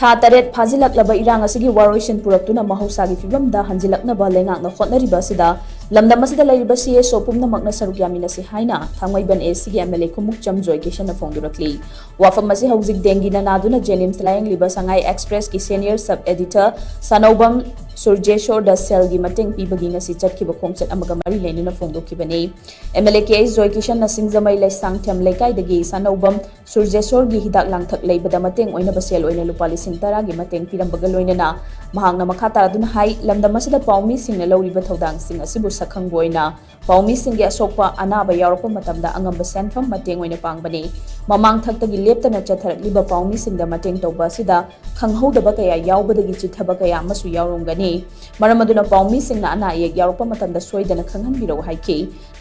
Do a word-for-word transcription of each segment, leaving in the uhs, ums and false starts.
ꯊꯥ ꯇꯔꯦꯠ ꯐꯥꯖꯤꯜꯂꯛꯂꯕ ꯏꯔꯥꯡ ꯑꯁꯤꯒꯤ ꯋꯥꯔꯣꯏꯁꯤꯟ ꯄꯨꯔꯛꯇꯨꯅ ꯃꯍꯧꯁꯥꯒꯤ ꯐꯤꯕꯝꯗ ꯍꯟꯖꯤꯜꯂꯛꯅꯕ ꯂꯩꯉꯥꯛꯅ ꯍꯣꯠꯅꯔꯤꯕ ꯑꯁꯤꯗ ꯂꯝꯗꯝ ꯑꯁꯤꯗ ꯂꯩꯔꯤꯕ ꯁꯤ ꯑꯦꯁ ꯑꯣ ꯄꯨꯝꯅꯃꯛꯅ ꯁꯔꯨꯛ ꯌꯥꯃꯤꯟꯅꯁꯤ ꯍꯥꯏꯅ ꯊꯥꯡꯃꯩꯕꯟ ꯑꯦ ꯁꯤꯒꯤ ꯑꯦꯝ ꯑꯦꯜ ꯑꯦ ꯈꯨꯃꯨꯛꯆꯝ ꯖꯣꯏꯀꯤꯁꯟꯅ ꯐꯣꯡꯗꯣꯔꯛꯂꯤ꯫ ꯋꯥꯐꯝ ꯑꯁꯤ ꯍꯧꯖꯤꯛ ꯗꯦꯡꯒꯤꯅ ꯅꯥꯗꯨꯅ ꯖꯦꯅꯤꯝꯁ ꯂꯥꯌꯦꯡꯂꯤꯕ ꯁꯉꯥꯏ ꯑꯦꯛꯁꯄ꯭ꯔꯦꯁꯀꯤ ꯁꯦꯅꯤꯌꯔ ꯁꯕ ꯑꯦꯗꯤꯇꯔ ꯁꯥꯅꯧꯕꯝ ꯁꯨꯔꯖꯦꯁꯣꯔꯗ ꯁꯦꯜꯒꯤ ꯃꯇꯦꯡ ꯄꯤꯕꯒꯤ ꯉꯁꯤ ꯆꯠꯈꯤꯕ ꯈꯣꯡꯆꯠ ꯑꯃꯒ ꯃꯔꯤ ꯂꯩꯅꯅ ꯐꯣꯡꯗꯣꯛꯈꯤꯕꯅꯤ꯫ M L A K H ꯖꯣꯏꯀꯤꯁꯟꯅ ꯁꯤꯡꯖꯃꯩ ꯂꯩꯁꯥꯡꯊꯦꯝ ꯂꯩꯀꯥꯏꯗꯒꯤ ꯁꯥꯅꯧꯕꯝ ꯁꯨꯔꯖꯦꯁꯣꯔꯒꯤ ꯍꯤꯗꯥꯛ ꯂꯥꯡꯊꯛ ꯂꯩꯕꯗ ꯃꯇꯦꯡ ꯑꯣꯏꯅꯕ ꯁꯦꯜ ꯑꯣꯏꯅ ꯂꯨꯄꯥ ꯂꯤꯁꯤꯡ ꯇꯔꯥꯒꯤ ꯃꯇꯦꯡ ꯄꯤꯔꯝꯕꯒ ꯂꯣꯏꯅꯅ ꯃꯍꯥꯛꯅ ꯃꯈꯥ ꯇꯥꯔꯗꯨꯅ ꯍꯥꯏ, ꯂꯝꯗꯝ ꯑꯁꯤꯗ ꯄꯥꯎꯃꯤꯁꯤꯡꯅ ꯂꯧꯔꯤꯕ ꯊꯧꯗꯥꯡꯁꯤꯡ ꯑꯁꯤꯕꯨ ꯁꯛꯈꯪꯕ ꯑꯣꯏꯅ ꯄꯥꯎꯃꯤꯁꯤꯡꯒꯤ ꯑꯁꯣꯛꯄ ꯑꯅꯥꯕ ꯌꯥꯎꯔꯛꯄ ꯃꯇꯝꯗ ꯑꯉꯝꯕ ꯁꯦꯟꯐꯝ ꯃꯇꯦꯡ ꯑꯣꯏꯅ ꯄꯥꯡꯕꯅꯤ꯫ ꯃꯃꯥꯡ ꯊꯛꯇꯒꯤ ꯂꯦꯞꯇꯅ ꯆꯠꯊꯔꯛꯂꯤꯕ ꯄꯥꯎꯃꯤꯁꯤꯡꯗ ꯃꯇꯦꯡ ꯇꯧꯕ ꯑꯁꯤꯗ ꯈꯪꯍꯧꯗꯕ ꯀꯌꯥ ꯌꯥꯎꯕꯗꯒꯤ ꯆꯤꯠꯊꯕ ꯀꯌꯥ ꯑꯃꯁꯨ ꯌꯥꯎꯔꯝꯒꯅꯤ꯫ ꯃꯔꯝ ꯑꯗꯨꯅ ꯄꯥꯎꯃꯤꯁꯤꯡꯅ ꯑꯅꯥ ꯑꯌꯦꯛ ꯌꯥꯎꯔꯛꯄ ꯃꯇꯝꯗ ꯁꯣꯏꯗꯅ ꯈꯪꯍꯟꯕꯤꯔꯛꯎ ꯍꯥꯏꯈꯤ꯫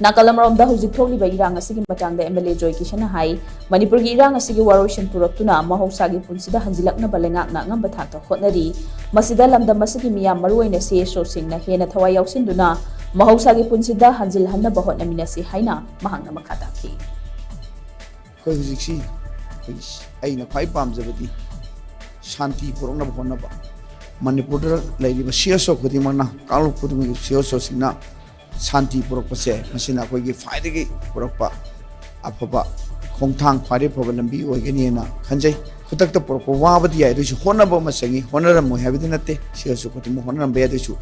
ꯅꯥꯀꯜ ꯑꯃꯔꯣꯝꯗ ꯍꯧꯖꯤꯛ ꯊꯣꯛꯂꯤꯕ ꯏꯔꯥꯡ ꯑꯁꯤꯒꯤ ꯃꯇꯥꯡꯗ ꯑꯦꯝ ꯑꯦꯜ ꯑꯦ ꯖꯣꯏ ꯀꯤꯁꯟꯅ ꯍꯥꯏ, ꯃꯅꯤꯄꯨꯔꯒꯤ ꯏꯔꯥꯡ ꯑꯁꯤꯒꯤ ꯋꯥꯔꯣꯏꯁꯤꯟ ꯄꯨꯔꯛꯇꯨꯅ ꯃꯍꯧꯁꯥꯒꯤ ꯄꯨꯟꯁꯤꯗ ꯍꯟꯖꯤꯜꯂꯛꯅꯕ ꯂꯩꯉꯥꯛꯅ ꯑꯉꯝꯕ ꯊꯥꯛꯇ ꯍꯣꯠꯅꯔꯤ꯫ ꯃꯁꯤꯗ ꯂꯝꯗꯝ ꯑꯁꯤꯒꯤ ꯃꯤꯌꯥꯝ ꯃꯔꯨꯑꯣꯏꯅ ꯁꯤ ꯑꯦꯁ ꯑꯣꯁꯤꯡꯅ ꯍꯦꯟꯅ ꯊꯋꯥꯏ ꯌꯥꯎꯁꯤꯟꯗꯨꯅ ꯃꯍꯧꯁꯥꯒꯤ ꯄꯨꯟꯁꯤꯗ ꯍꯟꯖꯤꯜꯍꯟꯅꯕ ꯍꯣꯠꯅꯃꯤꯟꯅꯁꯤ ꯍꯥꯏꯅ ꯃꯍꯥꯛꯅ ꯃꯈꯥ ꯇꯥꯈꯤ꯫ ꯑꯩꯈꯣꯏ ꯍꯧꯖꯤꯛꯁꯤ ꯑꯩꯈꯣꯏ ꯑꯩꯅ ꯈ꯭ꯋꯥꯏ ꯄꯥꯝꯖꯕꯗꯤ ꯁꯥꯟꯇꯤ ꯄꯨꯔꯛꯅꯕ ꯍꯣꯠꯅꯕ꯫ ꯃꯅꯤꯄꯨꯔꯗ ꯂꯩꯔꯤꯕ ꯁꯤ ꯑꯦꯁ ꯑꯣ ꯈꯨꯗꯤꯡꯃꯛꯅ, ꯀꯥꯡꯂꯨꯞ ꯈꯨꯗꯤꯡꯃꯛꯀꯤ ꯁꯤ ꯑꯦꯁ ꯑꯣꯁꯤꯡꯅ ꯁꯥꯟꯇꯤ ꯄꯨꯔꯛꯄꯁꯦ, ꯃꯁꯤꯅ ꯑꯩꯈꯣꯏꯒꯤ ꯈ꯭ꯋꯥꯏꯗꯒꯤ ꯄꯨꯔꯛꯄ ꯑꯐꯕ ꯈꯣꯡꯊꯥꯡ, ꯈ꯭ꯋꯥꯏꯗꯒꯤ ꯐꯕ ꯂꯝꯕꯤ ꯑꯣꯏꯒꯅꯤꯅ ꯈꯟꯖꯩ꯫ ꯈꯨꯗꯛꯇ ꯄꯨꯔꯛꯄ ꯋꯥꯕꯗꯤ ꯌꯥꯏ, ꯑꯗꯨꯏꯁꯨ ꯍꯣꯠꯅꯕ ꯑꯃ ꯆꯪꯉꯤ꯫ ꯍꯣꯠꯅꯔꯝꯃꯣꯏ ꯍꯥꯏꯕꯗꯤ ꯅꯠꯇꯦ, ꯁꯤ ꯑꯣꯏꯔꯁꯨ ꯈꯨꯗꯤꯡꯃꯛ ꯍꯣꯠꯅꯔꯝꯕ ꯌꯥꯏ꯫ ꯑꯗꯨꯏꯁꯨ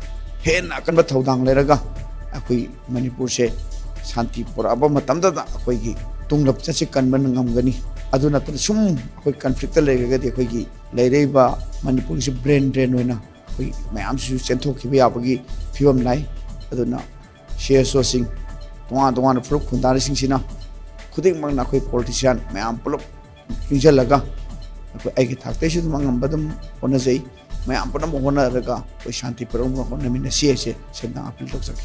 ꯍꯦꯟꯅ ꯑꯀꯟꯕ ꯊꯧꯗꯥꯡ ꯂꯩꯔꯒ ꯑꯩꯈꯣꯏ ꯃꯅꯤꯄꯨꯔꯁꯦ ꯁꯥꯟꯇꯤ ꯄꯨꯔꯛꯑꯕ ꯃꯇꯝꯗꯗ ꯑꯩꯈꯣꯏꯒꯤ ꯇꯨꯡꯂꯝꯆꯠꯁꯦ ꯀꯟꯕ ꯉꯝꯒꯅꯤ꯫ ꯑꯗꯨ ꯅꯠꯇꯅ ꯁꯨꯝ ꯑꯩꯈꯣꯏ ꯀꯟꯐ꯭ꯂꯤꯛꯇ ꯂꯩꯔꯒꯗꯤ ꯑꯩꯈꯣꯏꯒꯤ ꯂꯩꯔꯛꯏꯕ ꯃꯅꯤꯄꯨꯔꯒꯤꯁꯤ ꯕ꯭ꯔꯦꯟ ꯗ꯭ꯔꯦꯟ ꯑꯣꯏꯅ ꯑꯩꯈꯣꯏ ꯃꯌꯥꯝꯁꯤꯁꯨ ꯆꯦꯟꯊꯣꯛꯈꯤꯕ ꯌꯥꯕꯒꯤ ꯐꯤꯕꯝ ꯂꯥꯛꯏ꯫ ꯑꯗꯨꯅ ꯁꯤ ꯑꯦꯁ ꯑꯣꯁꯤꯡ, ꯇꯣꯉꯥꯟ ꯇꯣꯉꯥꯟꯕ ꯐꯨꯔꯨꯞ ꯈꯨꯟꯗꯥꯔꯤꯁꯤꯡꯁꯤꯅ ꯈꯨꯗꯤꯡꯃꯛꯅ ꯑꯩꯈꯣꯏ ꯄꯣꯂꯤꯇꯤꯁꯤꯌꯥꯟ ꯃꯌꯥꯝ ꯄꯨꯂꯞ ꯄꯨꯟꯁꯤꯜꯂꯒ ꯑꯩꯈꯣꯏ ꯑꯩꯒꯤ ꯊꯥꯛꯇꯩꯁꯨ ꯑꯗꯨꯝ ꯑꯉꯝꯕ ꯑꯗꯨꯝ ꯍꯣꯠꯅꯖꯩ꯫ ꯃꯌꯥꯝ ꯄꯨꯝꯅꯃꯛ ꯍꯣꯠꯅꯔꯒ ꯑꯩꯈꯣꯏ ꯁꯥꯟꯇꯤ ꯄꯨꯔꯛꯅꯕ ꯍꯣꯠꯅꯃꯤꯟꯅꯁꯤ ꯍꯥꯏꯁꯦ ꯁꯦꯡꯅ ꯑꯄꯤꯜ ꯇꯧꯖꯒꯦ꯫